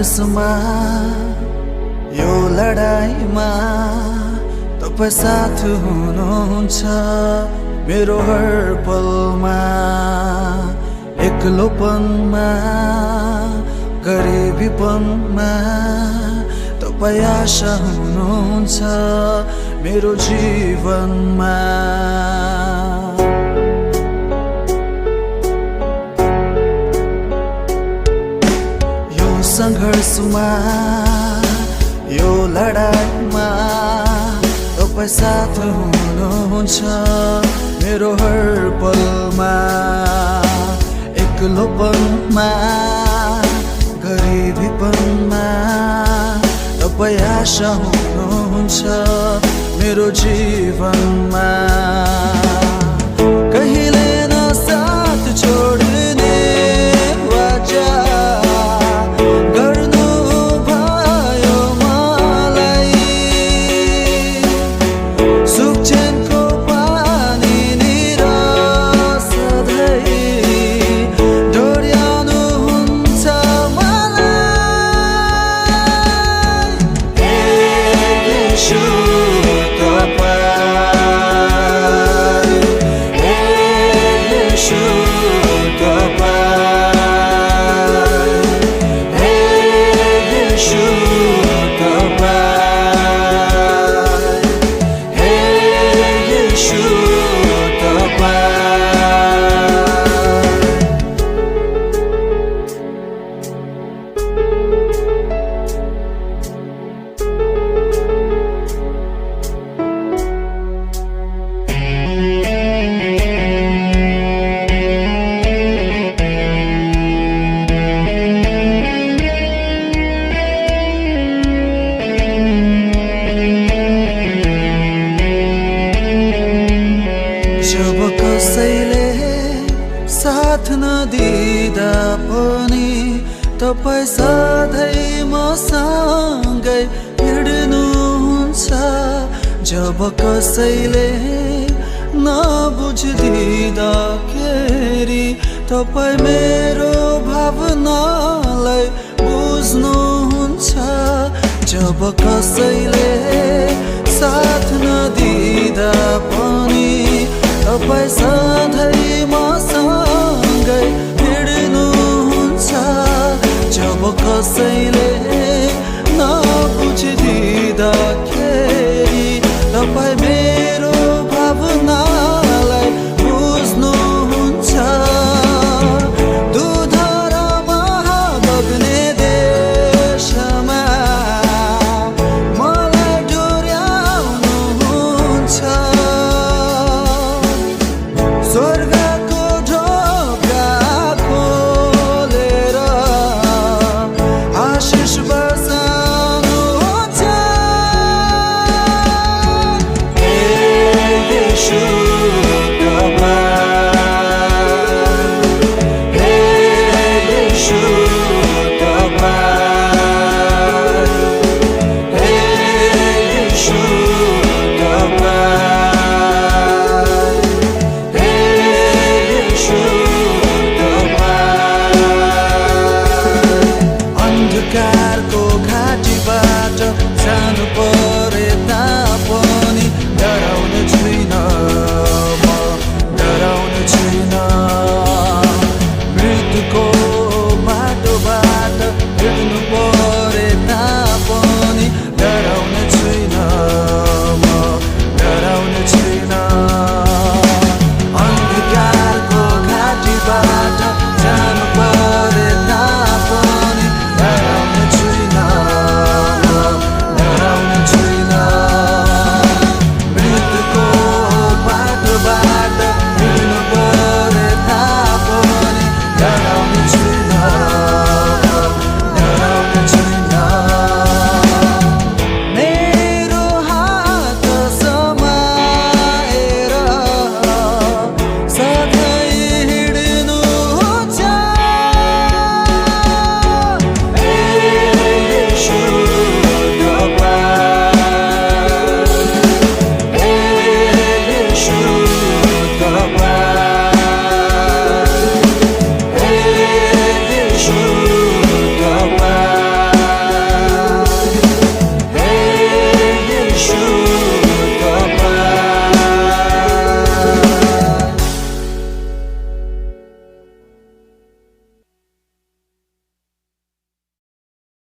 सङ्घर्षमा यो लडाईँमा तपाईँ साथ हुनुहुन्छ मेरो हर पलमा एक्लोपनमा गरिबीपनमा तपाईँ आशा हुनुहुन्छ मेरो जीवनमा यो सङ्घर्षमा यो लडाईँमा तपाईँ साथ हुनुहुन्छ मेरो हर पलमा एक्लोपनमा गरिबीपनमा तपाईँ आशा हुनुहुन्छ मेरो जीवनमा कहिले न साथ छोड्ने वाचा गर्नु भयो मलाई सुक्छेनको पानी निर सधैँ डोर्याउनुहुन्छ मलाई येशू जब कसैले साथ नदिँदा पनि तपाईँ सधैँ मसँगै हिँड्नुहुन्छ जब कसैले नबुझिदिँदाखेरि तपाईँ मेरो भावनालाई बुझ्नुहुन्छ जब कसैले साथ नदिँदा पनि तपाईँ सधैँ मसँगै हिँड्नुहुन्छ जब कसैले नबुझिदिँदाखेरि तपाईँ